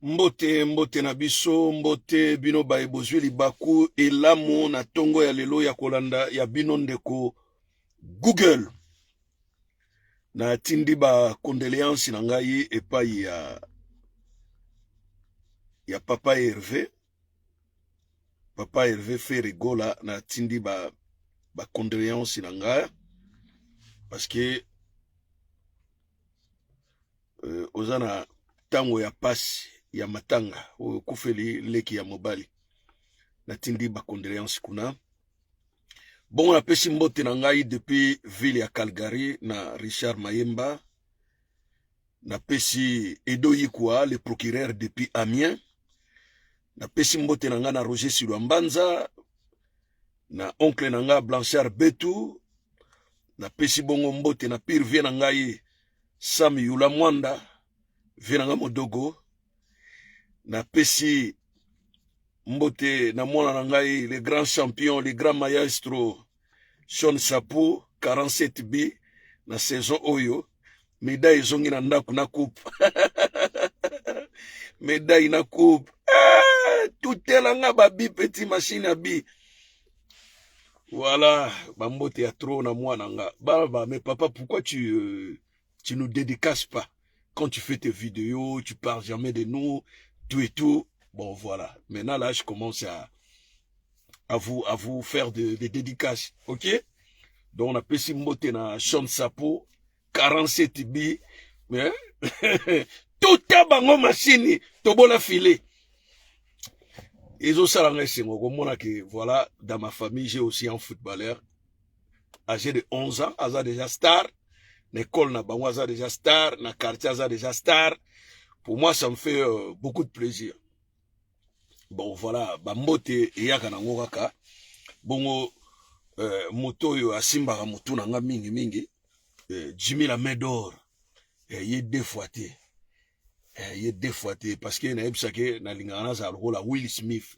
Mbote, mbote na biso, mbote bino baye bozwi libaku elamu na tongo ya lelo ya kolanda ya bino ndeko Google. Natindi ba condoléances na ngai epai ya papa Hervé, papa Hervé Ferre Gola. Natindi ba condoléances na ngai parce que oza na ntango ya pasi ya matanga oyo okufeli leki ya mobali. Natindi ba condoléances kuna. Bongo napesi mbote na ngai depuis ville ya Calgary na Richard Mayemba. Napesi Edo Yikwa, le procureur depuis Amiens. Napesi mbote na ngai na Roger Silwa Mbanza, na oncle na ngai Blanchard Betu. Napesi bongo mbote na pire vie na ngai Sam Yula Mwanda, vie na ngai Modogo. Napesi mbote na mwana na ngai, le grand champion, le grand maestro Sean Sapu, 47 b na saison oyo. Médaille ezongi na ndako na coupe, médaille na coupe. Eh, tutelanga babi petit machine ya bi. Voilà, bambote ya trop na mwana nga. Ba, mais papa, pourquoi tu nous dédicaces pas? Quand tu fais tes vidéos, tu parles jamais de nous, tout et tout. Bon, voilà. Maintenant, là, je commence à vous faire des dédicaces. Ok? Donc, on a pesi mbote na Sean Sapo, 47 B. Mais, tout a bango machine, tobola filet. Ezosala ngai esengo komona ke voilà, dans ma famille, j'ai aussi un footballeur âgé de 11 ans, aza déjà star na école na bango, aza déjà star na quartier, aza déjà star. Pour moi, ça me fait beaucoup de plaisir. Bon, voilà, bambote eyaka nango kaka bongo. Moto oyo asimbaka motu na nga mingimingi, Jimmy la main d'or, ye deux fois te, ye deux fois te, parce que nayebisaki nalingaka nazala lokola Will Smith,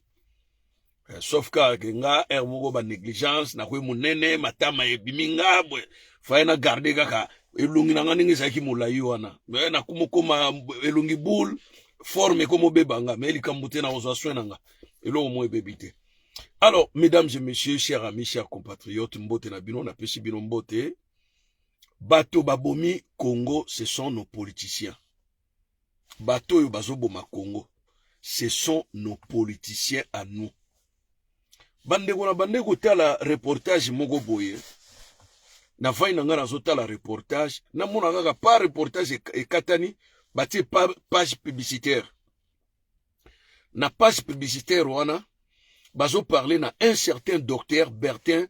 sauf kaka ke nga aire moko ba négligence, nakoyi monene, matama ebimi nga boye. Faye na garde kaka elongi na nga ndenge ezalaki molai wana. Nakoma okoma elongi boule, forme ekoma obeba nga, mais likambo te, nakozwa soin na nga, eloko moko ebebi te. Alors, mesdames et messieurs, chers amis, chers compatriotes, mbote na bino, napesi bino mbote. Bato babomi Congo, ce sont nos politiciens. Bato oyo bazoboma Congo, ce sont nos politiciens à nous. Bandeko, na bandeko kotala reportage moko boye na vai na ngai, nazotala reportage, namona kaka pa reportage ekatani, batie page publicitaire. Na page publicitaire wana, bazoparle na un certain docteur Bertin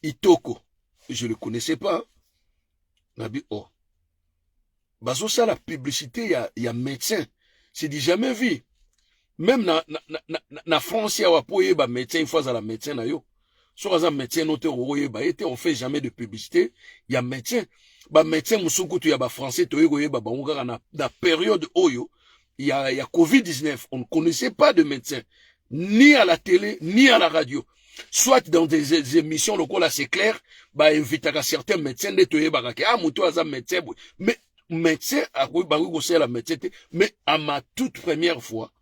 Itoko. Je le connaissais pas. Nabi, oh, bazosala publicité ya médecin, c'est du jamais vu. Même na France awa, po oyeba médecin, il faut azala médecin na yo. Soki aza médecin no te, okoyeba ye te. On fait jamais de publicité ya médecin. Bamédecin mosusu kutu ya bafrançais, toyei koyeba bango kaka na période oyo ya Covid-19. On ne connaissait pas de médecin, ni à la télé ni à la radio, soit dans des émissions lokola C'est clair, bainvitaka certains médecins nde toyebaka ke ah, moto aza médecin boye. Mais médecin akoki, bakoki kosalela médecin te. Mais à ma toute première fois,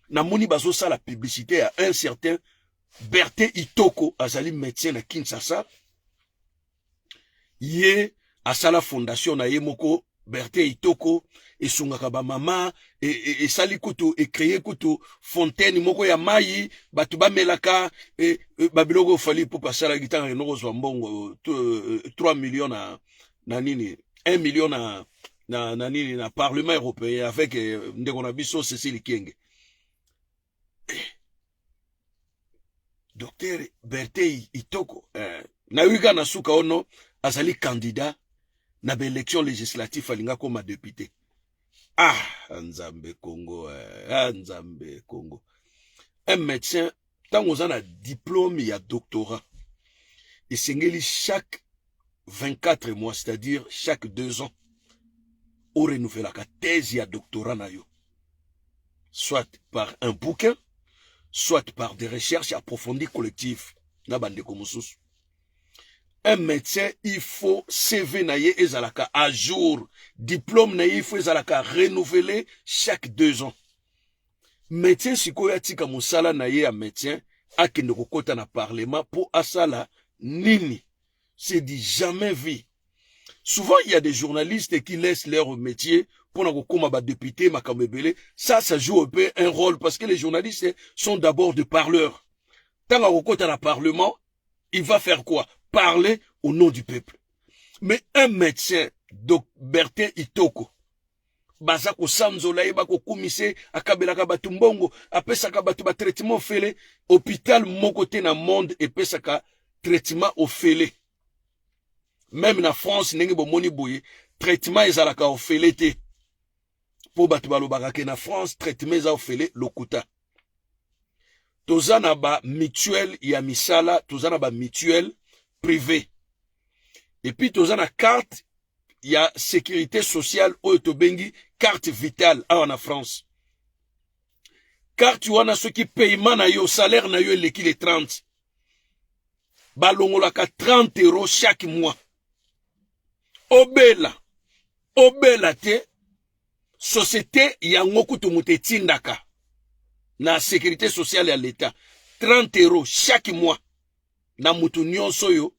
namoni bazosala publicité ya un certain Bertin Itoko, azali médecin na Kinshasa. Ye asala fondation na ye moko, Bertin Itoko, esungaka bamama, esali kutu, ecréer kutu fontaine moko ya mai bato bamelaka, babiloko. Fally Ipupa asalaki ntango akende kozwa mbongo 3 millions na nini, 1 million na nini, na Parlement européen avec ndeko na biso Cécile Kenge. Docteur Bertin Itoko, nayoki kaka na suka ono azali candidat na baélection législative, alinga koma député. Ah, Nzambe Congo, ah, Nzambe Congo. Un médecin, ntango oza na diplôme ya doctorat, esengeli chaque 24 mois, c'est-à-dire chaque 2 ans, orenouvelaka thèse ya doctorat na yo, soit par un bouquin, soit par des recherches approfondies collectives na bandeko mosusu. Un médecin, il faut CV na ye ezalaka à jour, diplôme na ye il faut ezalaka renouvelé chaque 2 ans. Médecin sikoyo atika mosala na ye ya médecin, akende kokɔta na parlement mpo asala nini? C'est du jamais vu. Souvent, il y a des journalistes qui laissent leur métier pour kokoma badéputé, makambo ebele. Ça joue un peu un rôle parce que les journalistes sont d'abord des parleurs. Ntango akokɔta na parlement, il va faire quoi? Parler au nom du peuple. Mais un médecin, Doc Bertin Itoko, baza kosanzola ye, bakokumisa, akabelaka bato mbongo, apesaka bato batraitement ofele. Hôpital moko te na monde epesaka traitement ofele. Même na France, ndenge bomoni boye, traitement ezalaka ofele te. Mpo bato balobaka ke na France traitement eza ofele, lokuta. Toza na bamutuelle ya misala, toza na bamutuelle privé, et puis toza na carte ya sécurité sociale oyo tobengi carte vitale awa na France. Carte wana, soki paiement na yo, salaire na yo eleki le 30, balongolaka 30 € chaque mois. Obela, obela te, société yango kutu moto etindaka na sécurité sociale ya l'État 30 € chaque mois na motu nyonso oyo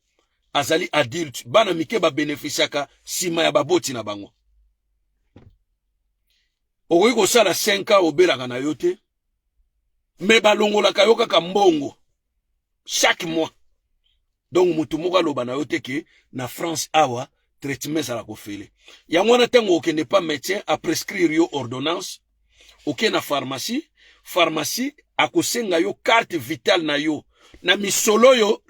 azali adulte. Bana mike babénéficiaka nsima ya baboti na bango. Okoki kosala 5 ans obelaka na yo te, mais balongolaka yo kaka mbongo chaque mois. Donc motu moko aloba na yo te ke na France awa traitement ezala ofele. Yango wana, ntango okende pa médecin, aprescrire yo ordonnance, oke na pharmacie, pharmacie akosenga yo carte vitale na yo na misolo oyo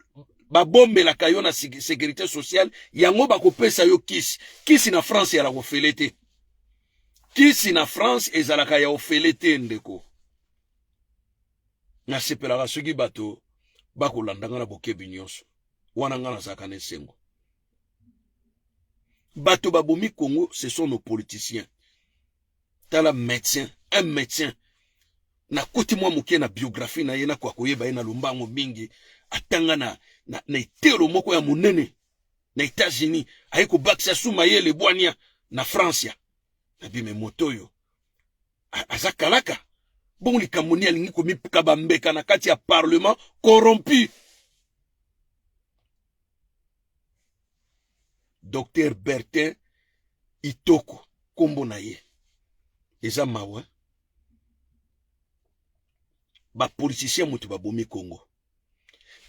babombelaka yo na sécurité sociale. Yango bakopesa yo kisi. Kisi na France ezalaka ofele te. Kisi na France ezalaka ya ofele te. Ndeko, nasepelaka soki bato bakolanda nga na bokebi nyonso wana. Nga nazalaka na esengo. Bato babomi Congo, ce sont nos politiciens. Tala médecin, un médecin, nakoti mwa moke na biographie na ye, nakoka koyeba ye na lombango mingi. Atanga na etelo moko ya monene na États-Unis, aye kobakisa su mayele, bwania na France. Ya nabime moto oyo aza kalaka bongo, likambo nini alingi komipika bambeka na kati ya parlement corrompu? Docteur Bertin Itoko nkombo na ye. Eza mawa, bapoliticien moto babomi Congo.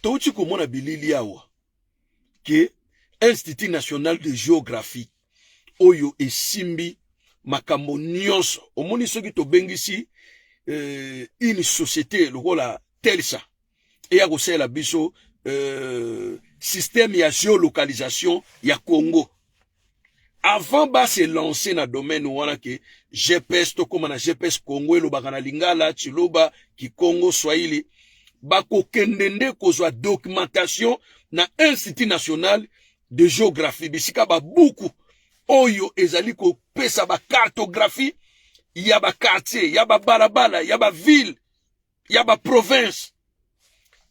Touti komona bilili awa ke Institut national de géographie oyo esimbi makambo nyonso. Omoni, soki tobengisi une société lokola Telsa eya kosalela biso système ya géolocalisation ya Congo, avant base lancer na domaine wana ke GPS, tokóma na GPS Congo, elobaka na lingala, tshiluba, kikongo, swahili, bakokende nde kozwa documentation na Institut national de géographie, bisika babuku oyo ezali kopesa bacartographie ya baquartier, ya babalabala, ya baville, ya baprovince.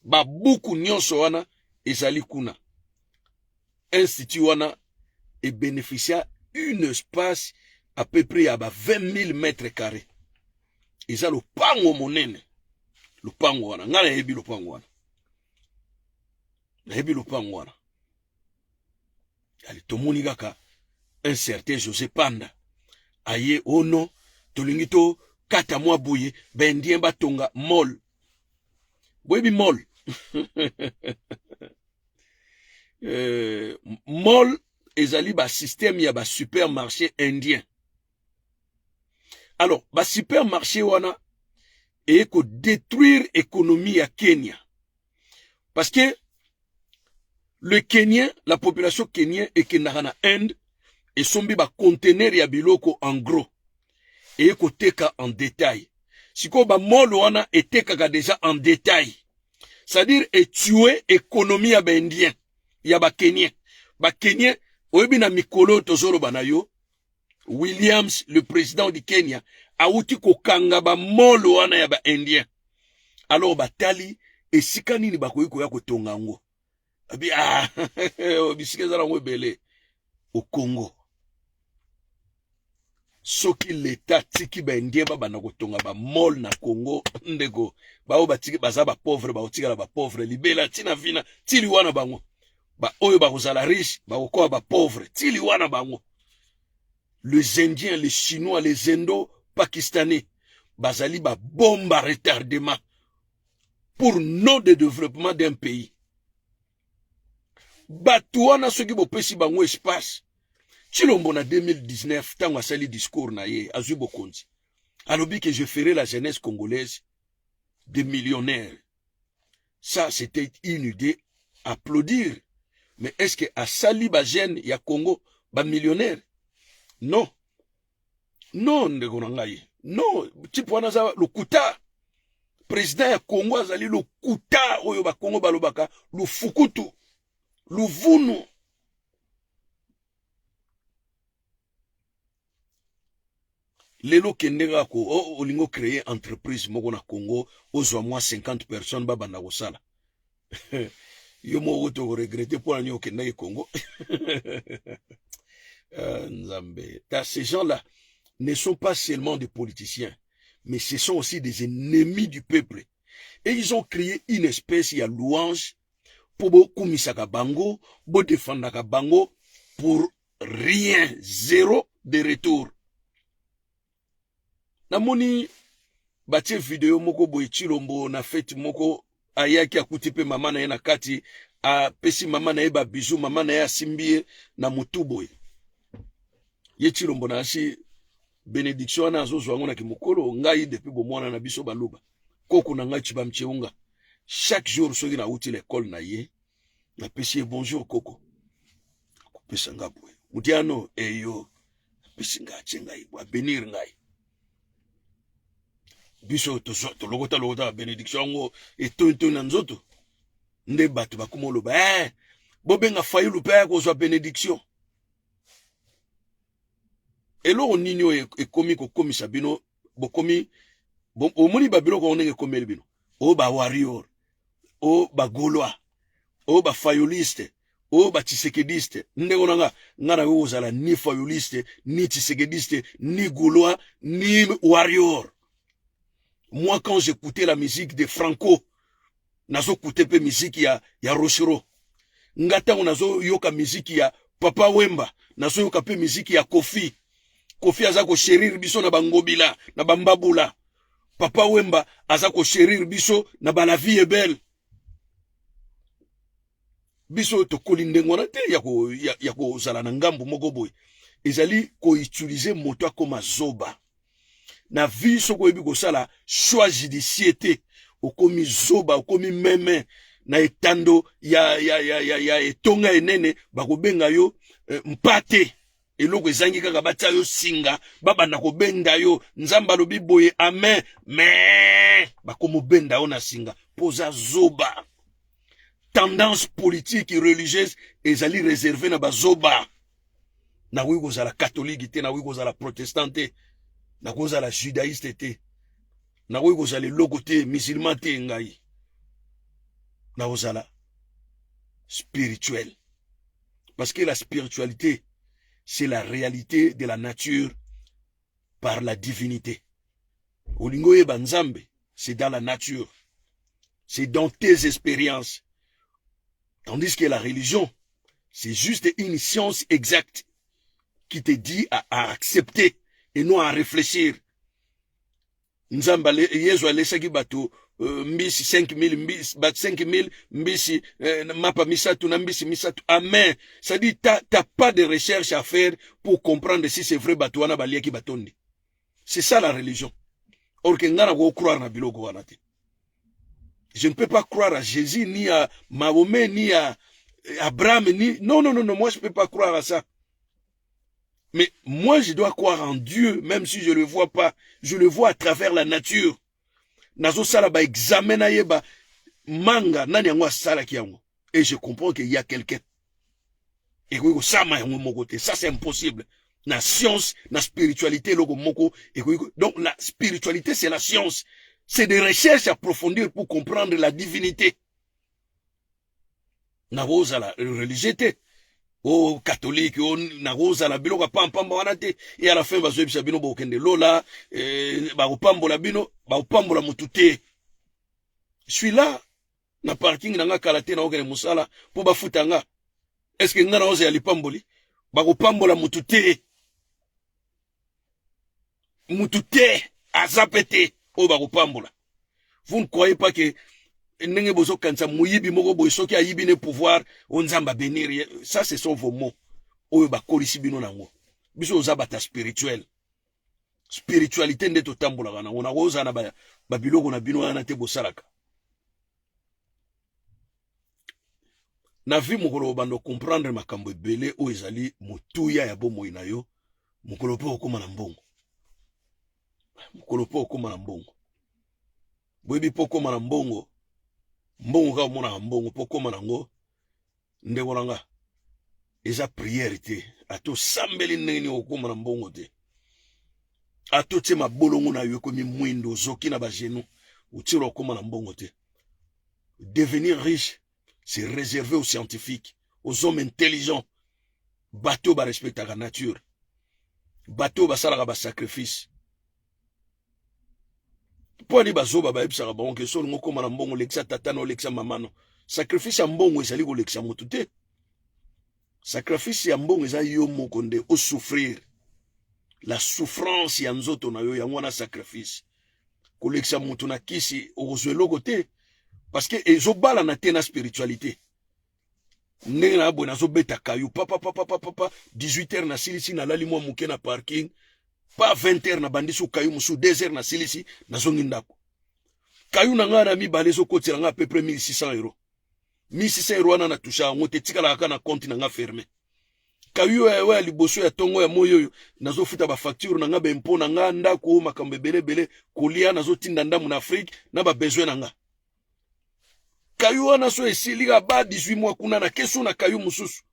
Babuku nyonso wana ezali kuna. Institut wana ebénéficia une espace à peu près ya ba 20 000 mètres carrés. Eza lopango monene. Lopango wana, ngai nayebi lopango wana, nayebi lopango wana. Ali tomoni kaka un certain José Panda aye ono, tolingi tokata mwa boye, baindien batonga mall. Boyebi mall? Mall ezali basystème ya basupermarché indien. Alors basupermarché wana eye kodétruire économie ya Kenya, parce que le Kenyan, la population kenyan ekendaka na Inde, esombi baconteneur ya biloko en gros, eye koteka en détail. Sikoyo bamall wana etekaka déjà en détail, c'est-à-dire etue économie ya baindien, ya bakenyen. Bakenyen, oyebi, na mikolo tozoloba na yo, Williams, le président du Kenya, awuti kokanga bamall wana ya baindien. Alors batali esika nini bakoki koya kotonga yango. Abi ah, bisika eza nango ebele au Congo. Soki leta atiki baindien babanda kotonga bamall na Congo, ndeko, baoyo batiki baza bapauvre, bakotikala bapauvre libela ntina vina tili wana. Bango baoyo bakozala riche bakokoba bapauvre tili wana bango. Les Indiens, les Chinois, les Indo Pakistanais bazali babombe à retardement pour non de développement d'un pays. Bato wana, soki bopesi bango espace. Tshilombo na 2019, ntango asali discours na ye, azwi bokonzi, alobi que je ferai la jeunesse congolaise des millionnaires. Ça, c'était une idée, applaudir. Mais est ce que asali bajeune ya Congo bamillionnaire? Non, non, ndeko na ngai, non. Type wana aza lokuta. Président ya Congo azali lokuta. Oyo bakongo balobaka lufukutu luvunu. Lelo kende kaka ko olingi ocréer entreprise moko na Congo, ozwa mwa 50 personnes, babanda kosala, yo moko tokoregretter mpo na nini okendaki Congo. Nzambe ta, ces gens-là ne sont pas seulement des politiciens, mais ce sont aussi des ennemis du peuple et ils ont créé une espèce ya louange mpo bokumisaka bango, bodefandaka bango pour rien, zéro de retour. Namoni batie video moko boye, Tshilombo na fête moko, ayaki, akuti mpe mama na ye na kati, apesi mama na ye babisous, mama na ye asimbi ye na motu boye. Ye Tshilombo na asi bénédiction wana azozwa yango na kimokolo. Ngai, depuis bomwana na biso baluba, koko na ngai Chibamcheunga, chaque jour soki nauti l'école na ye, napesi ye bonjour koko, akopesa nga boye mutiano eyo, apesi ngai, atie ngai boye, abénir ngai. Biso tolokota lokota babénédiction yango, etoyitoi na nzoto. Nde bato bakoma oloba bobenga Fayulu mpe aya kozwa bénédiction. Eloko nini oyo ekomi kokomisa bino? Bokomi, omoni babiloko yango ndenge ekomeli bino, oyo bawarrior, oyo bagaulois, oyo bafayuliste, oyo batshisekediste. Ndeko na nga, nga nakoki kozala ni fayuliste, ni tshisekediste, ni gaulois, ni warrior. Moi, quand j'écoutais la musique de Franco, nazoécouter mpe musique ya Rochereau. Nga ntango nazoyoka musique ya Papa Wemba, nazoyoka mpe musique ya Kofi. Kofi aza kochérir biso na bangobila na bambabula. Papa Wemba aza kochérir biso na ba La vie est belle. Biso tokoli ndenge wana te ya kozala na ngambu moko boye. Ezali koutiliser moto akoma zoba na vie. Soki oyebi kosala choix judiciaire te, okomi zoba, okomi meme na etando ya etonga enene, bakobenga yo mpate. Eloko ezangi kaka batia yo singa, babanda kobenda yo. Nzambe alobi boye, amen, me bakomobenda yo na singa mpo oza zoba. Tendance politique religieuse ezali réservé na bazoba. Nakoki kozala catholique te, nakoki kozala protestant te, nakoki kozala judaïste te, nakoki kozala eloko te, musulman te. Ngai nakozala spirituel, parce que la spiritualité, c'est la réalité de la nature par la divinité. Olingi oyeba Nzambe, c'est dans la nature, c'est dans tes expériences, tandis que la religion, c'est juste une science exacte qui te dit à accepter et non à réfléchir. Nzambe, Yesu alesaki bato mbisi 5000, mbisi bato 5000, mbisi mapa misato na mbisi misato, amen. C'est-à-dire, t'as pas de recherche à faire pour comprendre si c'est vrai. Bato wana baliaki, batondi. C'est ça la religion. Or que nga na croire na biloko wana te. Je ne peux pas croire à Jésus, ni à Mahomet, ni à Abraham, ni, non, non, non, non, moi je peux pas croire à ça. Mais moi, je dois croire en Dieu, même si je ne le vois pas. Je le vois à travers la nature. Nazosala ba examen, nayeba manga nani yango asalaki yango. Et je comprends qu'il y a quelqu'un. Ekoki kosama yango moko te. Ça, c'est impossible. Na science, na spiritualité, eloko moko ekoki. Donc la spiritualité, c'est la science. C'est des recherches approfondir pour comprendre la divinité. Nakozala religieux te. O catholique, o nakozala biloko ya pampamba wana te. E à la fin bazoyebisa bino bokende lola, bakopambola bino, bakopambola motu te. Suis là na parking na nga, kala te naokende mosala mpo bafuta nga. Est-ce nga naozela lipamboli? Bakopambola motu te, mutu te aza pe te oyo bakopambola. Vous ne croyez pas que ndenge bozokanisa moyibi moko boye, soki ayibi ne pouvoir, o Nzambe abénir ye. Ça, ce sont vos mots oyo bakolisi bino nango. Biso oza bata spirituel, spiritualité nde totambolaka nango. Nakozala na babiloko na bino wana te. Bosalaka na vie, mokolo obanda comprendre makambo ebele oyo ezali motuya ya bomoi na yo, mokolo mpe okóma na mbongo, mokolo mpe okóma na mbongo. Boyebi, mpo okóma na mbongo, mbongo kaka omonaka mbongo, mpo okóma nango, ndeko na nga, eza prière te. Ata osambeli ndenge nini, okóma na mbongo te. Ata otie mabolongo na yo ekomi mwindo, ozoki na bagenou, otiela, okóma na mbongo te. Devenir riche, c'est réservé aux scientifiques, aux hommes intelligents, bato barespectaka nature, bato basalaka basacrifice. Mpo ani bazoba bayebisaka bango ke so olingi okóma na mbongo, olekisa tata na, olekisa mama no. Sacrifice ya mbongo ezali kolekisa motu te. Sacrifice ya mbongo eza yo moko nde osouffrir, la souffrance ya nzoto na yo, yango wana sacrifice. Kolekisa motu na kisi, okozwa eloko te, parce que ezobalana te na spiritualité. Ndenge na boye nazobeta kayu papapapapapa, 18 heures nasilisi, nalali mwa moke na parking, pa 20 heures nabandisi kayu mosusu, 2 heures nasilisi, nazongi ndako. Kayu na ngai na mibale ezokotela ngai à peu près 1600 euros. 1600 euros wana natusha yango te, etikalaka kaka na compte na nga fermé. Kayu oyo ya liboso ya ntongo ya moi oyo, nazofuta bafacture na nga, baimpôts na nga, ndako, makambo ebele ebele, kolia, nazotinda ndambo na Afrique na babesoin na nga. Kayu wana so esili ka ba 18 mois kuna, na keso na kayu mosusu.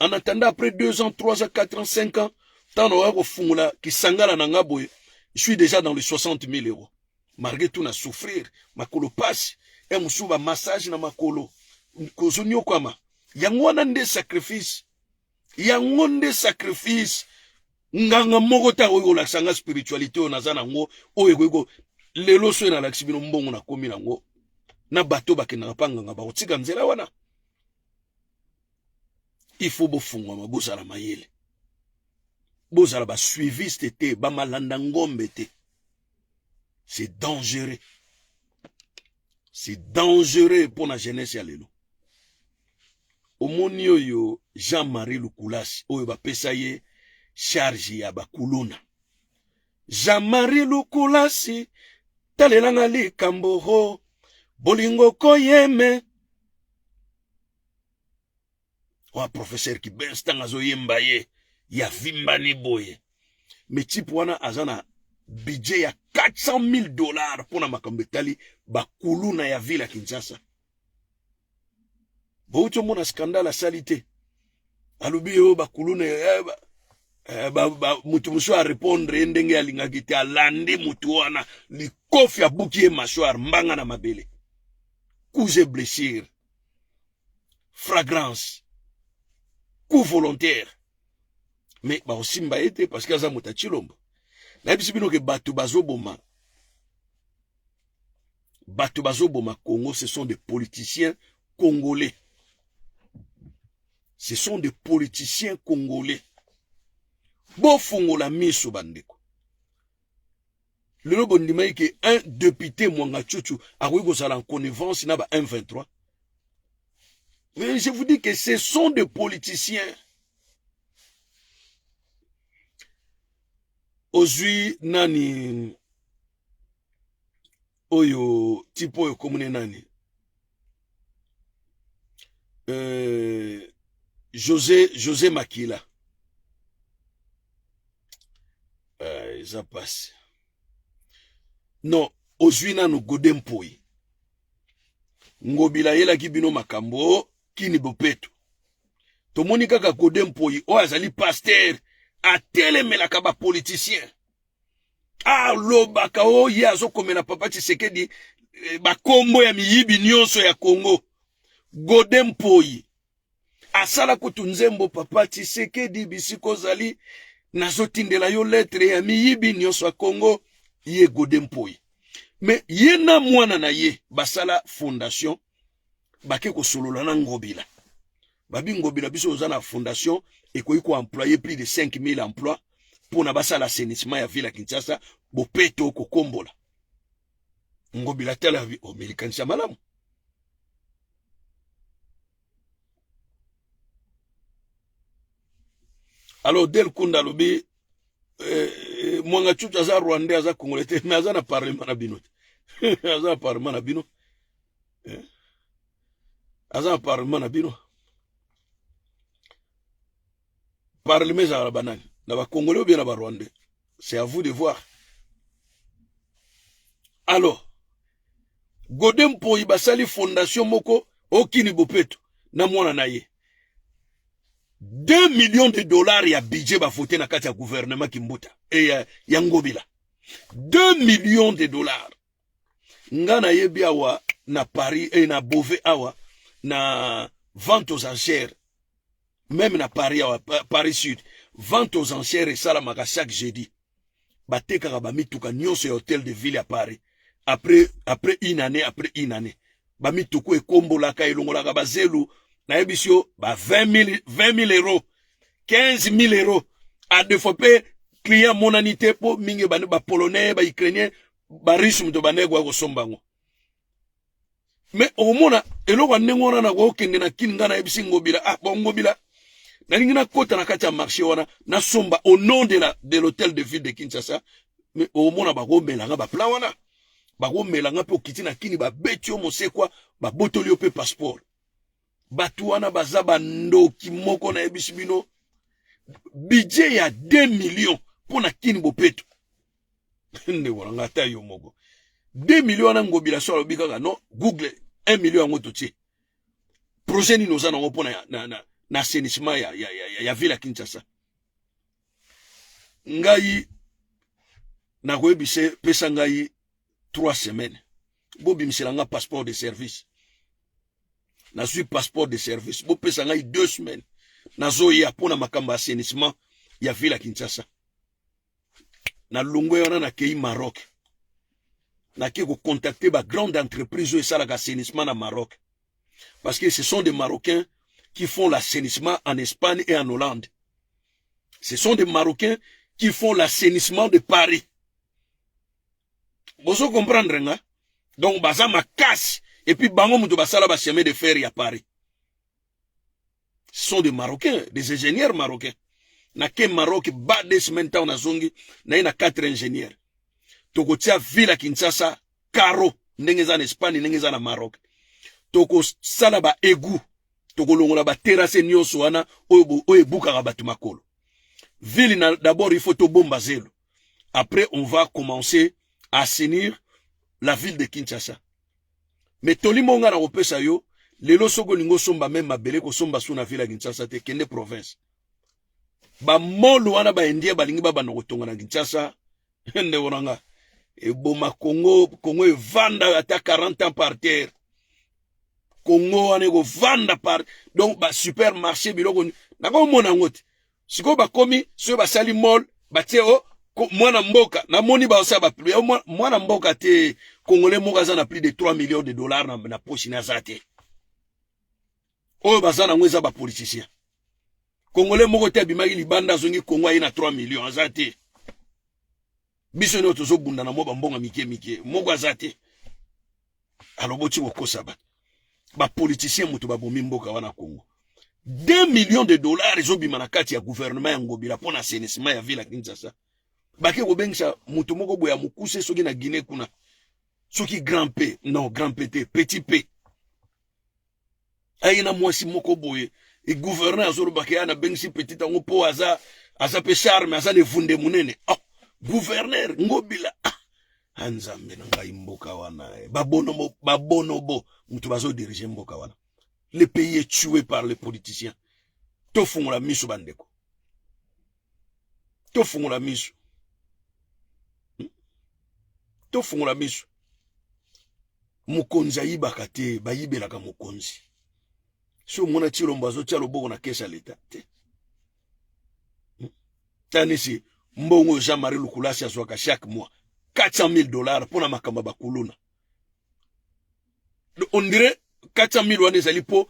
En attendant, après 2 ans, 3 ans, 4 ans, 5 ans, ntango nakoya kofungola kisangala na nga boye, je suis déjà dans les 60 000 euros. Malgré tout na souffrir, makolo pasi e mosusu, bamassage na makolo, kozoniokwama. Yango wana nde sacrifice, yango nde sacrifice. Nganga moko te akoki kolakisa nga spiritualité oyo naza nango, oyo ekoki lelo. So nalakisi bino mbongo nakomi nango, na bato bakendaka mpa nganga bakotika nzela wana. Il faut bofungwama, bozala mayele, bozala basuiviste te, bamalanda ngombe te. C'est dangereux, c'est dangereux mpo na jeunesse ya lelo. Omoni oyo Jean-Marie Lukulasi oyo bapesa ye charge ya bakuluna. Jean-Marie Lukulasi, talelanga likambo ho bolingo koyeme wa professeur Kibens. Ntango azoyemba ye ya vimbani boye, mais type wana aza na budget ya 400 000 $ mpona makambo etali bakuluna ya ville ya Kinshasa. Bouti omona scandale asali te, alobi oyo bakuluna, mutu mosusu arépondre ye ndenge alingaki te, alandi mutu wana likofi, abuki ye mâchoire, mbanga na mabele, coups et blessure, flagrance, coup volontaire. Mais bakosimba ye te parce que aza moto ya Tshilombo. Nayebisi bino ke bato bazoboma, bato bazoboma Congo, ce sont des politiciens congolais, ce sont des politiciens congolais. Bofungola miso, bandeko. Lelo bondimaki ke un député Mwangachuchu akoki kozala en connivence na ba 123? Mais je vous dis que ce sont des politiciens. Ozwi nani oyo, type oyo komune nani, José Makila, eza pasi. Non, ozwi nanu Godé Mpoyi. Ngobila ayelaki bino makambo kini bopeto. Tomoni kaka Godé Mpoyi oyo azali pasteur, atelemelaka bapoliticien, alobaka oyo ye azokomela papa Tshisekedi, bakombo ya miyibi nyonso ya Congo. Godé Mpoyi. Asala kutu nzembo papa Tshisekedi bisika ozali nazotindela yo lettre ya miyibi nyonso ya Congo ye Gode Mpoyi. Me ye na mwana na ye basala fondation bake kosolola na Ngobila. Babi Ngobila biso oza na fondation ekoki ko employer plus de 5000 emplois pona basala assainissement ya ville ya Kinshasa bopeto kokombola. Ngobila tala omelikanisa malamu. Alors Del Kunda alobi eh, eh, Mwanga Chuchu aza rwandais aza congolais te mais aza na parlement na bino te aza na parlement na bino eh? Aza na parlement na bino. Parlement ezalaka na banani? Na ba congolais ou bien na ba rwandais? C'est à vous de voir. Alors Gode Mpoyi basali fondation moko okini bopeto na mwana na ye 2 millions de dollars ya budget bavote na kati ya gouvernement Kimbuta e ya, ya Ngobila 2 millions de dollars. Nga nayebi awa na Paris e na Beauvais awa na vente aux enchères même na Paris awa Paris Sud vente aux enchères esalamaka chaque jeudi batekaka bamituka nyonso ya hôtel de ville ya Paris après, après une année après une année bamituku ekombolaka elongolaka bazelu nayebisi yo ba 20 000 euros 15 000 euros a deux fois mpe client amonani te mpo mingi bande bapolonais baukrainien barusse moto bandeki koya kosomba yango me okomona eloko ya ndenge wana nakokende na kini ngai nayebisi ngobila ah bon ngobila nalingi nakota na kati ya marché wana nasomba au nom de la de l'hôtel de ville de Kinshasa me okomona bakomela nga baplan wana bakomela nga mpe okiti na kini babeti yo mosekwa babotoli yo mpe passeport bato wana baza bandoki moko nayebisi bino budget ya 2 millions mpo na kini bopeto ndeko na nga ata yo moko 2 millions wana ngobila so alobi kaka no google 1 million yango totie projet nini oza nango mpo na, na, na, na assainissement ya, ya, ya, ya ville ya Kinshasa ngai nakoyebisa pesa ngai 3 semaines bobimisela nga passeport de service nazwi passeport de service bopesa ngai 2 semaines nazoya mpo na makambo ya assainissement ya ville ya Kinshasa na longwe wana nakei Maroc nakei kocontacte ba grande entreprise oyo esalaka assainissement na Maroc parce que ce sont des Marocains qui font l'assainissement en Espagne et en Hollande. Ce sont des Marocains qui font l'assainissement de Paris. Bozo comprendre nga? Donc baza makasi et puis bango mutu basala ba chemin de fer ya Paris. Ce sont des Marocains, des ingénieurs marocains. Na ke Maroc ba deux semaines ntango nazongi naye na quatre ingénieurs. Tokotia ville ya Kinshasa caro ndenge eza na Espagne ndenge eza na Maroc. Tokosala ba égout, tokolongola ba terrasse nyonso wana oyo oyo ebukaka bato makolo. Ville na d'abord il faut tobomba zelo. Après on va commencer à assainir la ville de Kinshasa. Mais toli monga na kopesa yo lelo soki olingi osomba meme mabele kosomba su na ville ya Kinshasa te kende province. Ba mall wana ba indien balingi babanda kotonga na Kinshasa ndeko na nga eboma Congo Congo evanda ata 40 ans par terre. Congo wana ekovanda par donc ba supermarché biloko nakomona yango te sikoyo bakomi soki basali mall batie o mwana mboka namoni baosala ba mwana mboka te congolais moko aza na plus de 3 millions de dollars na, na poche na aza te oyo baza nango eza bapoliticien congolais moko te abimaki libanda azongi congo aye na 3 millions aza te biso nyonso tozobunda na mwa bambonga mike mike moko aza te aloboti kokosa bato bapoliticien moto babomi mboka wana congo 2 millions de dollars ezobima na kati ya gouvernement ya ngobila mpo na assainissement ya ville ya kinshasa bake kobengisa moto moko boye ya mokuse soki na guinée kuna soki grand p non grand p te petit p aye na mwasi moko boye e gouverneur azolobaka ya nabengisi petit yango mpo aza aza mpe charme aza na evunde monene oh, gouverneur ngobila ah, ah nzambe na ngai mboka wana eh. babonobo babonobo moto bazodirige mboka wana le pays est tué par les politiciens tofungola miso bandeko tofungola miso Tofungola miso. Mokonzi ayibaka te, bayibelaka mokonzi. Si omona Tshilombo azotia loboko na caisse ya leta te. Tanisi mbongo Jean-Marie Lukulasi azwaka chaque mois 400 000 $ mpona makambo ya bakuluna. On dirait 400 000 wana ezali mpo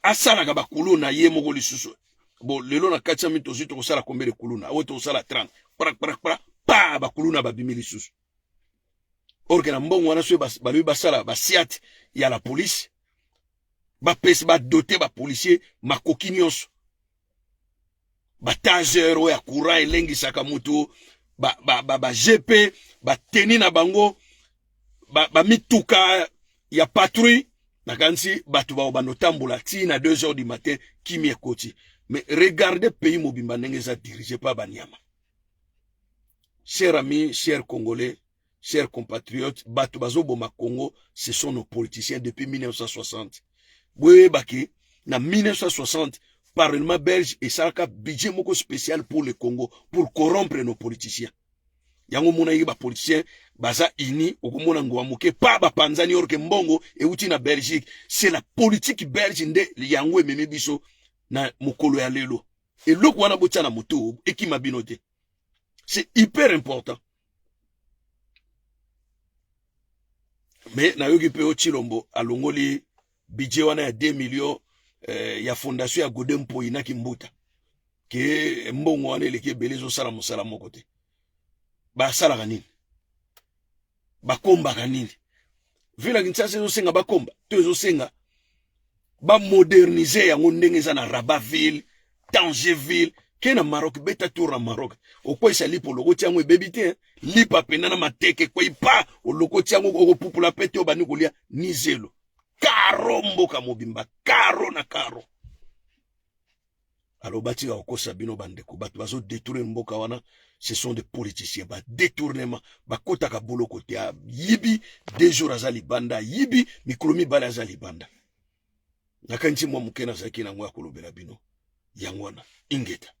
asalaka bakuluna ye moko lisusu. Bon, lelo na 400 000 tozwi, tokosala combien de kuluna? Oyo tokosala 30, prak prak prak, pa bakuluna babimi lisusu. Or que na mbongo wana, soki balobi basala basiate ya la police, bapesi, badoter bapolicier makoki nyonso, bataser oyo ya courant elengisaka motu, ba GP, bateni na bango, bamituka ya patrouille, nakanisi bato bao bando tambola ti na 2 heures du matin, kimi ekoti. Mais regardez pays mobimba ndenge eza dirigé pa banyama. Cher ami, cher Congolais, chers compatriotes, bato bazoboma Congo, ce sont nos politiciens depuis 1960. Boyebaki na 1960, parlement belge esalaka budget moko spécial pour le Congo pour corrompre nos politiciens. Yango omonaki bapoliticien baza ini, okomona ngwa moke pa bapanzani, or que mbongo euti na Belgique. C'est la politique belge nde yango ememi biso na mokolo ya lelo. Eloko wana botia na motu, ekima bino te, c'est hyper important. Mais nayoki mpe o Tshilombo alongoli budget wana ya 2 millions ya fondation ya Godé Mpoyi na Kimbuta, ke mbongo wana eleki ebele, ezosala mosala moko te. Basalaka nini? Bakombaka nini? Ville ya Kinshasa ezosenga bakomba to ezosenga bamoderniser yango ndenge eza na Rabat ville, Tanger ville. Ke na Maroc, beta tour na Maroc, okweyisa lipa, olokoti yango, ebebi te. Lipa pena na mateke ekwei pa, olokoti yango, okopupula pe te, obandi kolia ni zelo. Karo, mboka mobimba karo na karo. Alors batika kokosa bino, bandeko. Bato bazodétourner mboka wana, ce sont des politiciens. Badétournement, bakotaka boloko te. Ayibi 2 jours, aza libanda. Ayibi mikolo 2, aza libanda. Nakanisi mwa moke nazalaki nango ya kolobela bino yango wana. Ingeta.